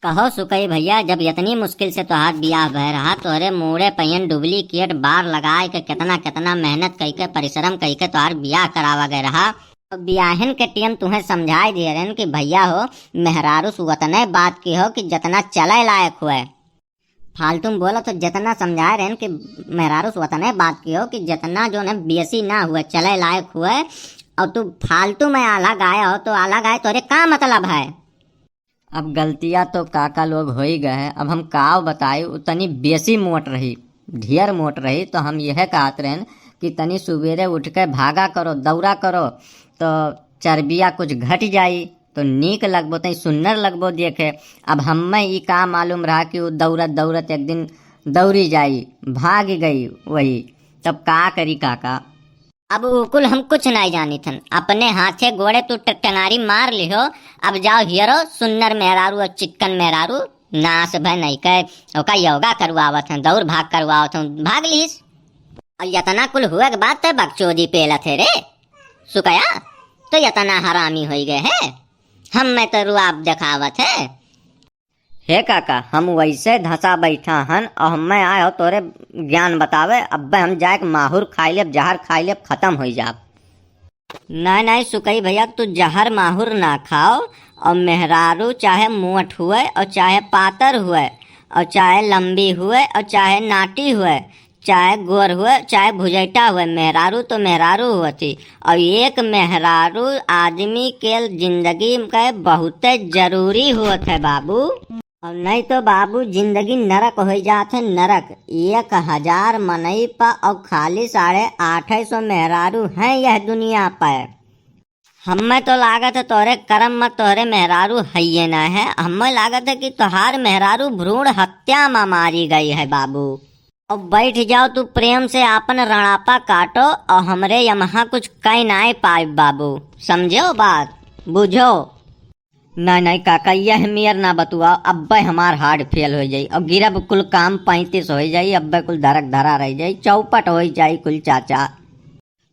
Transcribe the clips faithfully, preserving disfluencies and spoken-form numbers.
कहो सुकई भैया, जब इतनी मुश्किल से तोहार बियाह भय रहा, तोहरे मूड़े पहियन duplicate बार लगाए के केतना केतना मेहनत कइके, परिश्रम कइके तोहार बियाह करावा गए रहा, तो बियाहन के टीम तुहें समझाए दिए रहन कि भैया हो, मेहरारू से उतने बात की हो कि जितना चले लायक हुए। फालतू में बोला तो जितना समझाए रहन कि मेहरारू से उतने बात की हो कि जितना जो है बेसी ना हुए, चले लायक हुए, और तू फालतू में आला गाया हो तो आला गाए तोरे का मतलब है? अब गलतियाँ तो काका लोग हो ही गए हैं, अब हम काव बताई, उ तनी बेसी मोट रही, ढेर मोट रही, तो हम यह कहत रहन कि तनी सुबेरे उठ के भागा करो, दौड़ा करो, तो चर्बिया कुछ घट जाई, तो नीक लगबो, तनी सुन्नर लगबो देखे। अब हमें ई का मालूम रहा कि उ दौड़त दौड़त एक दिन दौड़ी जाई, भाग गई वही। तब का करी काका? अब उकुल हम कुछ नाई जानित हन। अपने हाथे गोड़े तू ट-, टंगारी मार लिहो। अब जाओ हियरो, सुन्नर मेहरारू और चिक्कन मेहरारू, नास भय नहीं कहे, ओका योगा करवावत हन, दौड़ भाग करवावत हन, भाग लिहिस। और यतना कुल हुए के बाद ते बकचोदी पेलत है रे सुकया, तो यतना हरामी होई गए है, हम में तो रुआब देखावत है। हे काका, हम वैसे धंसा बैठा हन और हमें आए हो तोरे ज्ञान बतावे। अब्बे हम जाए के माहुर खाई लेब, जहर खाई लेब, खत्म होई जाब। नहीं, नहीं सुकई भैया, तू जहर माहुर ना खाओ। और मेहरारू चाहे मोट हुए और चाहे पातर हुए और चाहे लंबी हुए और चाहे नाटी हुए, चाहे गोर हुए चाहे भुजैटा हुए, मेहरारू तो मेहरारू हुए थी। और एक मेहरारू आदमी के जिंदगी के बहुते जरूरी होत है बाबू। और नहीं तो बाबू, जिंदगी नरक हो जात है, नरक। एक हजार मनई पर और खाली साढ़े आठ सौ मेहरारू हैं यह दुनिया पर। हमें तो लागत है तोरे करम में तोरे मेहरारू हइये ना है। हमें लागत है कि तोहार मेहरारू भ्रूण हत्या में मारी गई है बाबू। अब बैठ जाओ तू, प्रेम से आपन रणापा काटो और हमरे यमहा कुछ कह नाय पाइब बाबू, समझो बात, बुझो। नहीं, नहीं काका, यह मेर ना बतुआओ, अब्बे हमार heart fail हो जाई और गिरब कुल काम पैंतीस हो जाई, अब्बे कुल धरक धरा रह जाई, चौपट हो जाई कुल चाचा।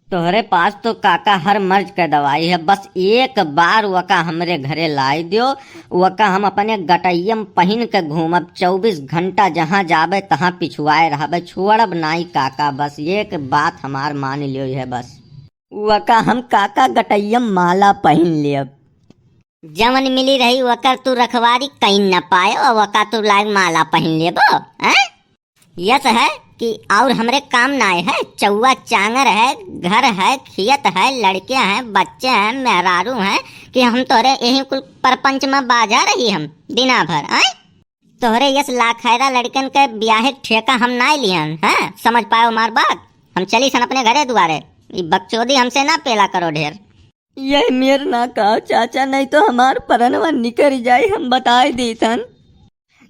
तोहरे पास तो काका हर मर्ज के दवाई है, बस एक बार वका हमरे घरे लाई दियो, वका हम अपने गटैयम पहिन के घूमब, चौबीस घंटा जहाँ जाबे तहाँ पिछुआए रहबे, छोड़ब नाई काका, बस एक बात हमार मान लियो है बस। वका हम काका गटैयम माला पहिन लेब। जवन मिली रही वकर तू रखवारी कहीं न पायो, और वका तू लाग माला पहिन लेबो, हैं? यस है कि और हमरे काम नाय है, चौवा चांगर है, घर है, खेत है, लड़के हैं, बच्चे हैं, मेहरारू हैं, कि हम तोरे यही कुल परपंच में बाजा रही हम दिना भर, आय? तोहरे यस लाखैरा लड़कन के ब्याहे के ठेका हम नाय लियन, हैं? समझ पायो हमार बात? हम चली सन अपने घरे दुआरे, ई बकचोदी हमसे ना पेला करो ढेर। यह मेर ना कहो चाचा, नहीं तो हमार परनवा निकर जाई, हम बताई दीथन।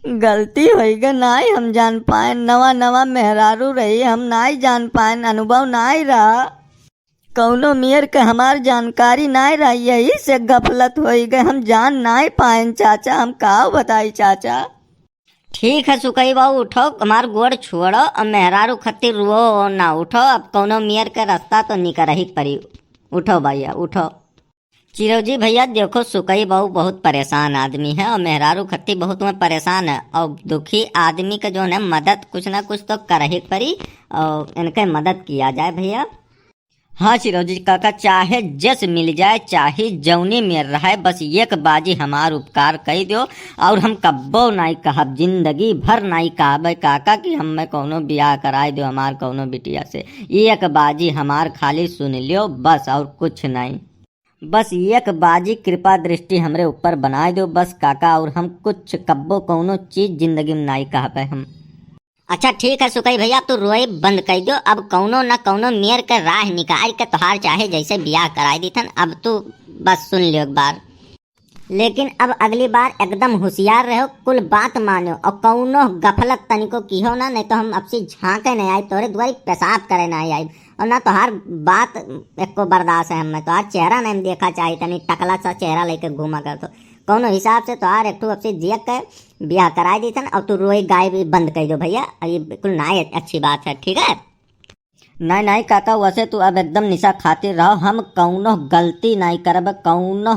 गलती होई गे, नाई हम जान पाए, नवा नवा मेहरारू रही, हम नाई जान पाए, अनुभव नाई रहा, कौनो मेर के हमार जानकारी नाई रहा, यही से गफलत होई गे, हम जान नाई पाएन चाचा, हम का बताई चाचा। ठीक है सुकई बाबू, उठो, हमार गोड़ छोड़ो, अब मेहरारू खत्ती रुओ ना, उठो, अब कौनो मेर के रास्ता तो निकरही परी, उठो भैया, उठो। चिरौजी भैया, देखो, सुकई बाबू बहुत परेशान आदमी है और मेहरारू खत्ती बहुत में परेशान है, और दुखी आदमी के जो है मदद कुछ ना कुछ तो करही परी, और इनके मदद किया जाए भैया। हाँ चिरौजी काका, चाहे जस मिल जाए, चाहे जौनी में रहे, बस एक बाजी हमार उपकार कई दो, और हम कब्बो नाई कहब, जिंदगी भर नाई कहबे काका कि हमें कौनो ब्याह कराए दो हमार कौनो बिटिया से। एक बाजी हमार खाली सुन लियो बस, और कुछ नाई। बस एक बाजी कृपा दृष्टि हमरे ऊपर बनाए दो बस काका, और हम कुछ कब्बो कौनो चीज जिंदगी में नाई कहबे हम। अच्छा ठीक है सुकई भैया, अब तू रोए बंद कर दो। अब कौनो न कौनो मेर के राह निकाल के तोहार चाहे जैसे बियाह कराई दीथन। अब तू बस सुन लियो एक बार, लेकिन अब अगली बार एकदम होशियार रहो, कुल बात मानो और कौनो गफलत तनिको किहो ना, नहीं तो हम अब से झांके नहीं आई, तोरे दुआरी पेशाब करे नहीं आई। और ना तोहार बात एको बर्दाश्त है हमें, तोहार चेहरा नहीं देखा चाहिए, तनी टकला सा चेहरा लेके घूमा कर। तो कौनो हिसाब से तोहार एक ठो अब से जियक के ब्याह कराए दीथन, और तू रोई गाय भी बंद कर दो भैया, और ये बिल्कुल ना अच्छी बात है, ठीक है? नहीं नहीं काका, वैसे तू अब एकदम निशा खातिर रहो, हम कौनो गलती नहीं करब, कौनो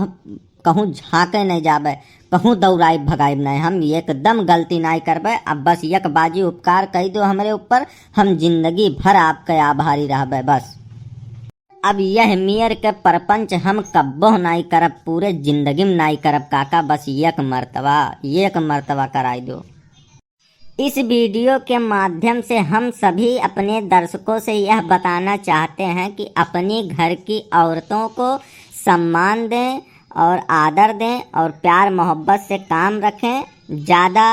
कहूँ झांके नहीं जाबे, कहूँ दौड़ाइब भगाइब नाहीं, हम एकदम गलती नाहीं करबे। अब बस एक बाजी उपकार कइ दो हमरे ऊपर, हम जिंदगी भर आपके आभारी रहबे बस। अब यह मेर के परपंच हम कब्बो नाहीं करब, पूरे जिंदगी में नाहीं करब काका, बस एक मर्तबा, एक मर्तबा कराइ दो। इस वीडियो के माध्यम से हम सभी अपने दर्शकों से यह बताना चाहते हैं कि अपने घर की औरतों को सम्मान दें और आदर दें और प्यार मोहब्बत से काम रखें। ज़्यादा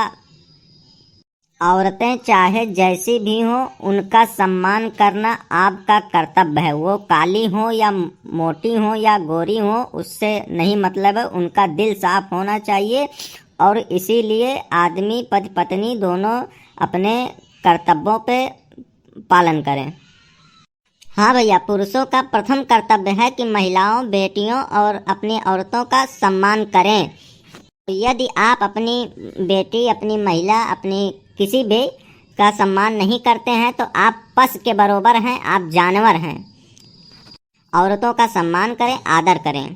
औरतें चाहे जैसी भी हों, उनका सम्मान करना आपका कर्तव्य है। वो काली हों या मोटी हों या गोरी हों, उससे नहीं मतलब है, उनका दिल साफ होना चाहिए। और इसीलिए आदमी पति पत्नी दोनों अपने कर्तव्यों पे पालन करें। हाँ भैया, पुरुषों का प्रथम कर्तव्य है कि महिलाओं, बेटियों और अपनी औरतों का सम्मान करें। यदि आप अपनी बेटी, अपनी महिला, अपनी किसी भी का सम्मान नहीं करते हैं तो आप पशु के बरोबर हैं, आप जानवर हैं। औरतों का सम्मान करें, आदर करें।